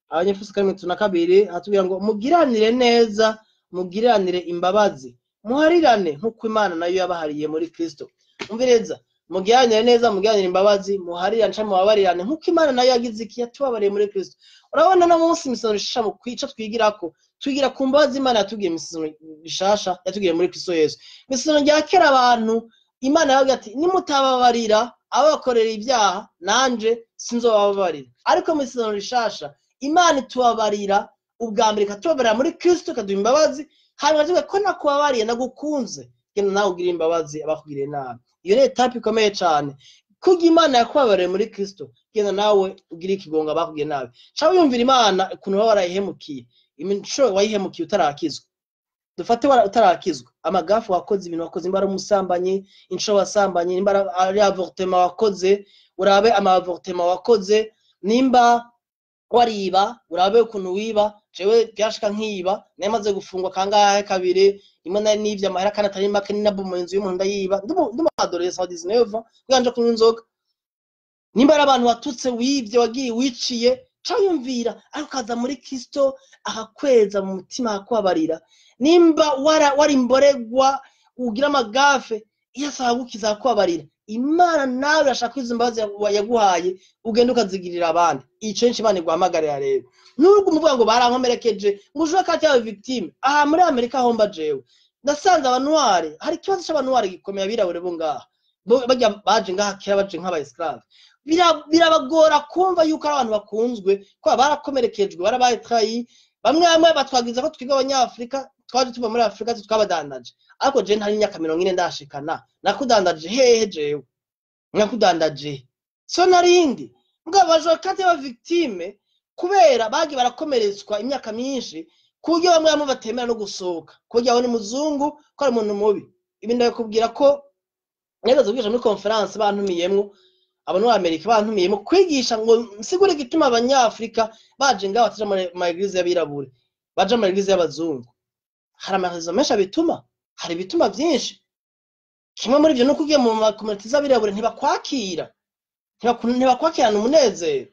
Abanyefeso 4:32, hatubwira ngo mugiranire neza, mugiranire imbabazi, muharirane nk'uko Imana nayo yabahariye muri Kristo. Umvireza, mugiranire neza, mugiranire imbabazi, muharirane canke mubabarirane nk'uko Imana nayo yagize iki? Yatubabariye muri Kristo. Urabona no munsi imisoro rishasha mu kwica twigirako, twigira ku mbabazi Imana yatubwiye, imisoro rishasha yatubwiye muri Kristo Yesu. Imisoro rya kera, abantu Imana yavuga ati nimutababarira ababakorera ibyaha, nanje sinzobababarira. Ariko mu isezerano rishasha Imana itubabarira. Ubwa mbere ikatubabarira muri Kristo, ikaduha imbabazi, hanyuma tuvuga ko nakubabariye, nagukunze, genda nawe ugirire imbabazi abakugiriye nabi. Iyo ni étape ikomeye cane. Kuko Imana yakubabariye muri Kristo, genda nawe ugire ikigongo abakugiriye nabi. Ca wiyumvira Imana ukuntu baba warayihemukiye, imico wayihemukiye utarakizwa. Dufate utarakizwa, amagafu wakoze, ibintu wakoze, nimba ari umusambanyi, inshuro wasambanye, nimba ari avortement wakoze, urabe ama avortement wakoze, nimba wariba, urabe ukuntu wiba. Jewe byashika nkiba, nari maze gufungwa kangahe? Kabiri. Rimwe nari nivye amahera kandi atari make, ninabomoye inzu y'umuntu ndayiba, nduma adolescent wa 19 kugira nje kunywa inzoga. Nimba ari abantu watutse, wivye, wagiye wiciye, ca wiyumvira, ariko ukaza muri Kristo akakweza mu mutima, akakubabarira. Nimba wari imboregwa, ugira amagafe, iyo asaba gukiza akakubabarira. Imana nawe irashaka ko izo mbabazi yaguhaye ugenda ukazigirira abandi. Ico nico Imana iguhamagarira. Rero nubwo umuvuga ngo barankomerekeje, ngo ujue kati yawe victime, aha muri Amerika homba jewe ndasanze abanware, hari ikibazo c'abanware gikomeye. Abirabure bo ngaha, bo barya baje ngaha kera, baje nk'aba esclave, birabagora kumva yuko ari abantu bakunzwe, ko barakomerekejwe, barabaye trahi. Bamwe bamwe batwagiza ko twiga Abanyafrika twaje tuva muri Afrika, twabadandaje. Ariko je ntari imyaka 40 ndashikana, nakudandaje hehe? Jewe nakudandaje so narindi mbwa baje kati y'aba victime, kubera bagiye barakomeretswa imyaka myinshi, ku buryo bamwe bamwe batemera no gusohoka, ku buryo abona umuzungu ko ari umuntu mubi. Ibi ndabikubwira ko nageze kwigisha muri conférence bantumiyemwo, abantu b'Amerika bantumiyemwo kwigisha ngo nsigure igituma Abanyafrika baje ngaho bataja muri ma église y'abirabure, baja mu église y'abazungu. Hari ama raisons menshi abituma, hari ibituma byinshi. Kimwe muri ibyo nuko ugiye mu ma communauté z'abirabure ntibakwakira, ntibakwakirana umunezero,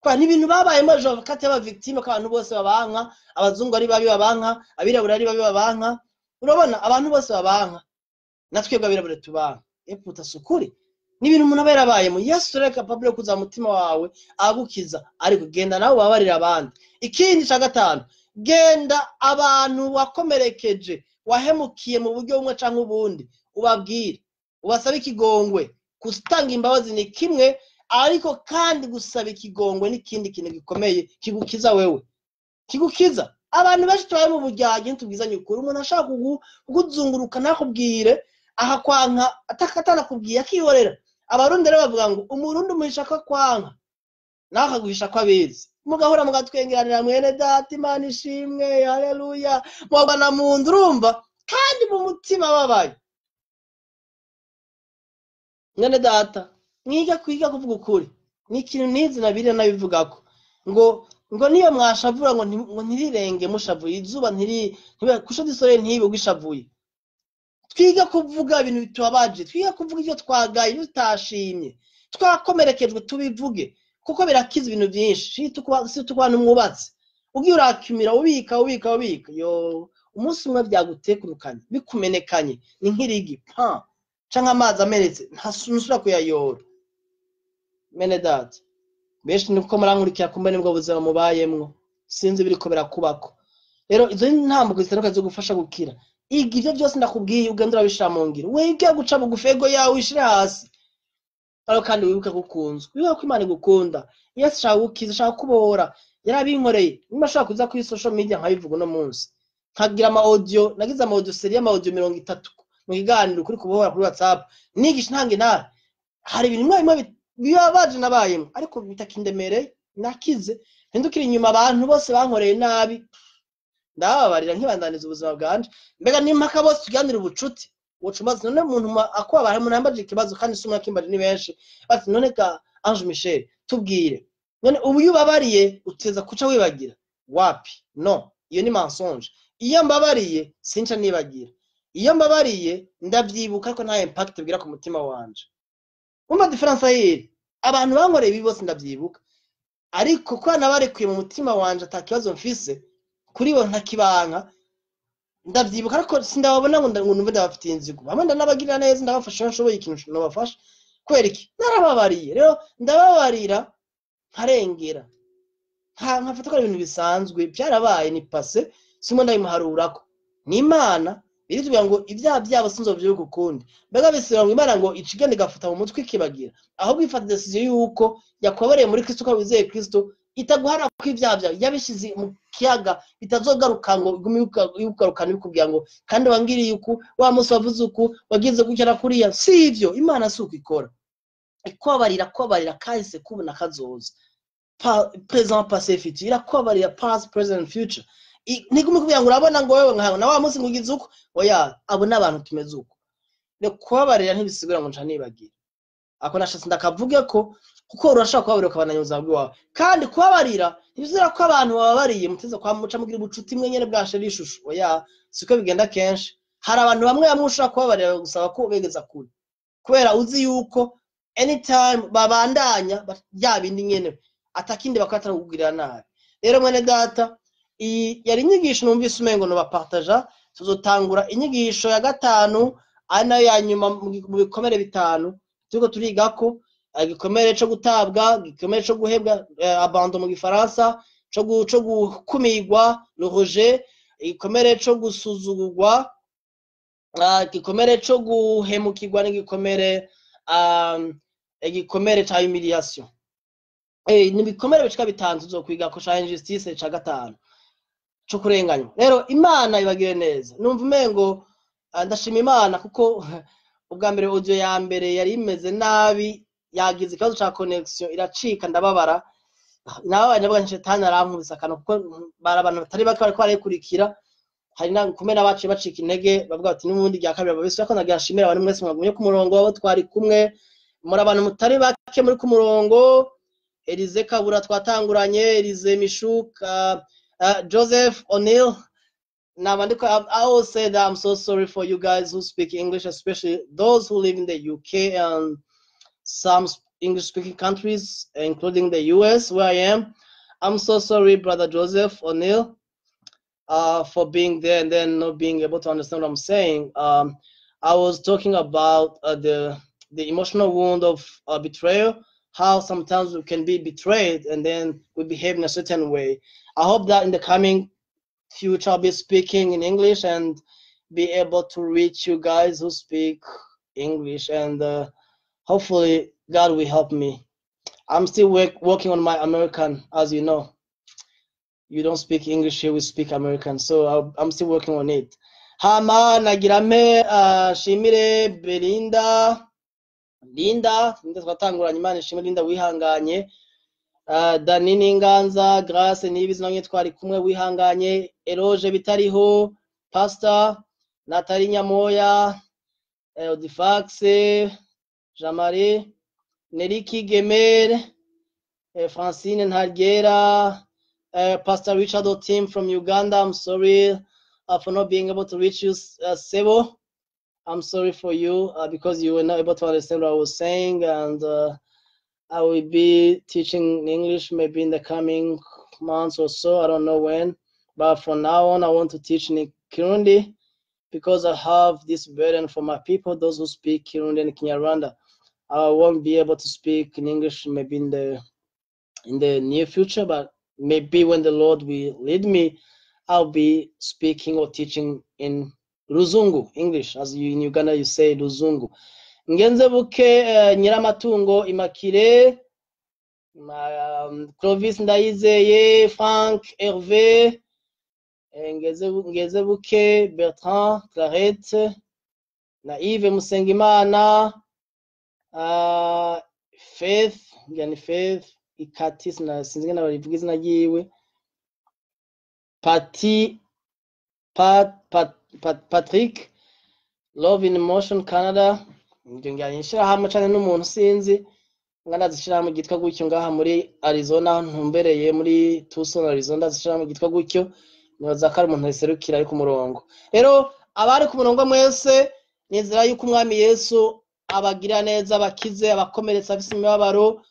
kwa ni ibintu babayemo ejo kati y'aba victime, ko abantu bose babanka, abazungu ari babi babanka, abirabura ari babi babanka. Urabona abantu bose babanka, na twebwe abirabure tubanka. Eputa sukuri ni ibintu umuntu aba yarabayemo. Yesu rero capable kuza mu mutima wawe agukiza, ariko genda nawe ubabarira abandi. Ikindi ca gatanu, genda abantu wakomerekeje, wahemukiye mu buryo bumwe canke ubundi, ubabwire, ubasabe ikigongwe. Gutanga imbabazi ni kimwe, ariko kandi gusaba ikigongwe n'ikindi kintu gikomeye kigukiza wewe, kigukiza. Abantu benshi tubaye mu buryarya, ntitubwizanye ukuri. Umuntu ashaka kukuzunguruka ntakubwire, akakwanka atanakubwiye, akihorera. Abarundi rero bavuga ngo umurundi umuhisha ko akwanka, nawe akaguhisha ko abizi. Mugahura mugatwengeranira, "Mwene data, Imana ishimwe, haleluya," mugana mu nzu, urumva kandi mu mutima babaye. Mwene data, mwiga kwiga kuvuga ukuri. Ni ikintu nizi na biriya nabivugako ngo niyo mwashavura ngo ntirirenge mushavuye, izuba ntiri coucher du soleil ntibe ugishavuye. Twiga kuvuga ibintu bitubabaje, twiga kuvuga ibyo twagaye, ibyo tutashimye, twakomerekejwe, tubivuge kuko birakiza ibintu byinshi. Si ku bantu mwubatse, ugiye urakimira, ubika, ubika, ubika, yo umunsi umwe byagutekurukanye, bikumenekanye, ni nk'irigi pa canke amazi amenetse, ntasubira kuyayora. Mene data, benshi niko murankurikira, kumbe nibwo buzima mubayemwo, sinzi biriko birakubako. Rero izo ni intambuko zitandukanye zo gufasha gukira. Iga ivyo byose ndakubwiye, ugenda urabishira mu ngiro, wige guca bugufi, ego yawe uyishire hasi, ariko kandi wibuke ko ukunzwe, wibuke ko Imana igukunda. Yesu ashaka gukiza, ashaka kubohora, yarabinkoreye. Niba ashaka kuza kuri social media nkabivuga uno munsi, nkagira ama audio, nagize ama audio, série y'ama audio 30 mu kiganiro kuri kubohora kuri WhatsApp, nigisha ntange nawe. Hari ibintu bimwe bimwe bibabaje nabayemo, ariko bitakindemereye, nakize, mpindukira inyuma, abantu bose bankoreye nabi ndababarira, nkibandaniza ubuzima bwanje. Mbega n'impaka bose tuganira ubucuti ubucumazi. None umuntu akubabara, umuntu yambaje ikibazo, kandi si umwe akimbaje, ni benshi, bati: "None ga Ange Michel, tubwire, none ubu iyo ubabariye uteza kuca wibagira?" Wapi, no, iyo ni mensonge. Iyo mbabariye sinca nibagira. Iyo mbabariye ndavyibuka, ariko nta impact bigira ku mutima wanje. Umva différence yiri: abantu bankoreye ibi bose ndavyibuka, ariko ko nabarekuye mu mutima wanje, ata kibazo mfise kuri bo, ntakibanka. Ndavyibuka, ariko sindababona ngo numve ndabafitiye inzigo. Bamwe ndanabagirira neza, ndabafasha iyo nshoboye, ikintu nobafasha. Kubera iki? Narababariye. Rero ndababarira nkarengera, nkafata ko ari ibintu bisanzwe, byarabaye, ni passé, simwe ndabimuharurako. Ni Imana biritubwira ngo ibyaha byabo sinzovyibuka ukundi. Mbega bisubira ngo Imana ngo icigende igafata mu mutwe ikibagira? Ahubwo ifata décision yuko yakubabareye muri Kristo, ko wizeye Kristo. Itaguhara ko ibyaha byawe yabishize mu kiyaga, bitazogaruka ngo igume ikugarukana, bikubwira ngo kandi wangiriye uku, wa munsi wavuze uku, wagize gutya na kuriya. Si ivyo, Imana si uko ikora. Ikubabarira, kubabarira kahise, kubona kazoza, present, passé, future. Irakubabarira past, present, future. Ntigume kubwira ngo urabona ngo wewe nkawe na wa munsi ngo ugize uko. Oya, abo ni abantu tumeze uko. Rero kubabarira ntibisigura ngo nca nibagira. Ako nashatse ndakavuge ko kuko urashobora kubabarira ukabandanya ubuzima bwawe. Kandi kubabarira ntibisigura ko abantu bababariye muteze kwa muca mugira ubucuti mwe nyene bwa chéri chouchou. Oya, siko bigenda kenshi. Hari abantu bamwe bamwe ushobora kubabarira gusaba ko ubegeza kure, kubera uzi yuko anytime babandanya bya bindi nyene, atakindi bakora atari kukugirira nabi. Rero mwene data, iyi yari inyigisho numvise umengo nobapartaja. Tuzotangura inyigisho ya gatanu, ari nayo ya nyuma mu bikomere bitanu turiko turigako: igikomere co gutabwa, igikomere co guhebwa, abandon mu gifaransa, co gukumirwa, le rejet, igikomere co gusuzugurwa, igikomere co guhemukirwa, n'igikomere igikomere ca humiliation. Ni ibikomere bishika bitanu tuzokwigako, ca injustice ca gatanu, co kurenganywa. Rero Imana ibagire neza. Numva umengo ndashima Imana kuko ubwa mbere audio ya mbere yari imeze nabi, yagize ikibazo ca connection iracika, ndababara, nababaye, ndavuga nti shetani arankubise akantu, kuko bari abantu batari bake bariko barayikurikira. Hari na kumwe n'abaciye bacika intege, bavuga bati n'ubundi rya kabiri babise. Ariko nagira nshimire abantu mwese mwagumye ku murongo, abo twari kumwe, muri abantu mutari bake muri ku murongo. Elize Kabura twatanguranye, Elize Mishuka, Joseph O'Neill. Now, I always say that I'm so sorry for you guys who speak English, especially those who live in the UK and some English-speaking countries, including the US, where I am. I'm so sorry, Brother Joseph O'Neill, for being there and then not being able to understand what I'm saying. I was talking about the emotional wound of betrayal, how sometimes we can be betrayed and then we behave in a certain way. I hope that in the coming future I'll be speaking in English and be able to reach you guys who speak English, and hopefully God will help me. I'm still working on my American, as you know. You don't speak English here, we speak American, so I'm still working on it. Hama nagira mpe shimire Belinda, Linda, Linda twatanguranye, Imana ishimwe Linda wihanganye. Dani Ninganza, Grace Nibizi namwe twari kumwe wihanganye, Eloge Bitariho, Pastor Nathalie Nyamoya, Odifax, Jean-Marie, Neriki Gemere, Francine Ntargera, Pastor Richard Otim from Uganda. I'm sorry for not being able to reach you, Sebo. I'm sorry for you because you were not able to understand what I was saying, and I will be teaching English maybe in the coming months or so. I don't know when, but from now on, I want to teach in Kirundi because I have this burden for my people, those who speak Kirundi and Kinyarwanda. I won't be able to speak in English maybe in the near future, but maybe when the Lord will lead me, I'll be speaking or teaching in Ruzungu, English, as you in Uganda you say Ruzungu. Ngenze buke, Nyiramatungo Immaculée, Clovis Ndayizeye, Frank Hervé, Ngeze buke, Bertrand Clarette, na Yves Musengimana, Faith, ngani Faith, Ikati, sinzi ngene barivuga izina ryiwe, Pati, Pat, Pat, Pat, Patrick, Love in Motion Canada, ibyo ngira ni ishirahamwe canke n'umuntu, sinzi ngana zishirahamwe ryitwa gutyo ngaha muri Arizona, ntumbereye muri Tucson, Arizona, ndazishirahamwe ryitwa gutyo, nibaza ko ari umuntu riserukira ari ku murongo. Rero abari ku murongo mwese, nizera yuko Umwami Yesu abagira neza, abakize abakomeretsa, afise imibabaro.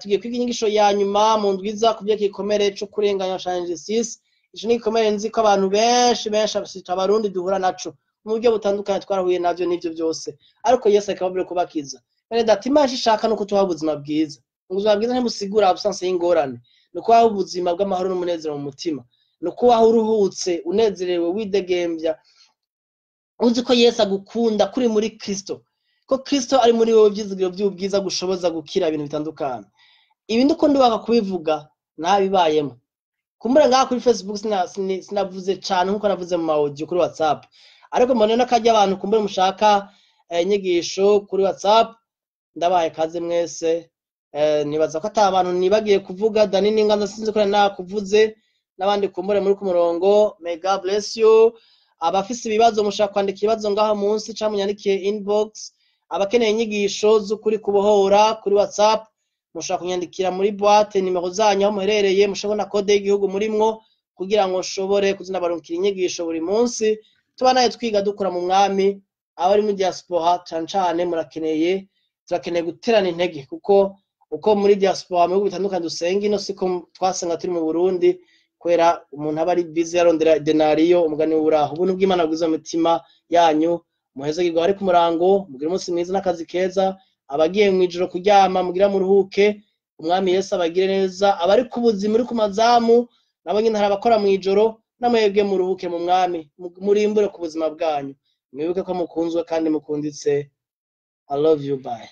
Tugiye kwiga inyigisho ya nyuma mu ndwiza ku vyerekeye igikomere co kurenganywa ca injustice. Ico ni igikomere nzi ko abantu benshi benshi Abarundi duhura naco mu buryo butandukanye, twarahuye navyo n'ivyo byose, ariko Yesu akaba kubakiza. Bene data, Imana ico ishaka nuko tubaho ubuzima bwiza. Ubuzima bwiza ntibusigura absence y'ingorane, ni ukubaho ubuzima bw'amahoro n'umunezero mu mutima, ni ukubaho uruhutse, unezerewe, widegembya, uzi ko Yesu agukunda, kuri muri Kristo, ko Kristo ari muri wowe, ivyizigiro vy'ubwiza gushoboza gukira ibintu bitandukanye. Ibi ndiko ndubaka kubivuga. Nabibayemo kumbure ngaha kuri Facebook sinavuze cane nkuko navuze mu audio kuri WhatsApp, ariko mbone n'akarya abantu kumbure mushaka inyigisho kuri WhatsApp. Ndabahaye kaze mwese. Nibaza ko ata bantu nibagiye kuvuga. Dani Ninganza, sinzi ko nakuvuze, n'abandi kumbure muri ku murongo. May God bless you. Abafise ibibazo, mushaka kwandika ibibazo ngaho munsi canke munyandikiye inbox. Abakeneye inyigisho z'ukuri kubohora kuri WhatsApp, mushaka kunyandikira muri boîte nimero zanyu, aho muherereye, mushobora na code y'igihugu murimwo, kugira ngo nshobore kuzinabarunkira inyigisho buri munsi. Tuba naye twiga, dukora mu Mwami. Abari muri diaspora cane cane murakeneye, turakeneye guterana intege, kuko uko muri diaspora mu bihugu bitandukanye dusenga ino, siko twasenga turi mu Burundi, kubera umuntu aba ari busy yarondera denariyo. Umugani w'uraho. Ubuntu bw'Imana bwiza mu mitima yanyu. Muhezagirwa bari ku murango, mugire umunsi mwiza n'akazi keza. Abagiye mw'ijoro kuryama, mugira muruhuke, Umwami Yesu abagire neza. Abari ku buzima, uri ku mazamu, nabo nyine hari abakora mw'ijoro, namwebwe muruhuke mu Mwami, murimbure ku buzima bwanyu. Mwibuke ko mukunzwe kandi mukunditse. I love you, bye.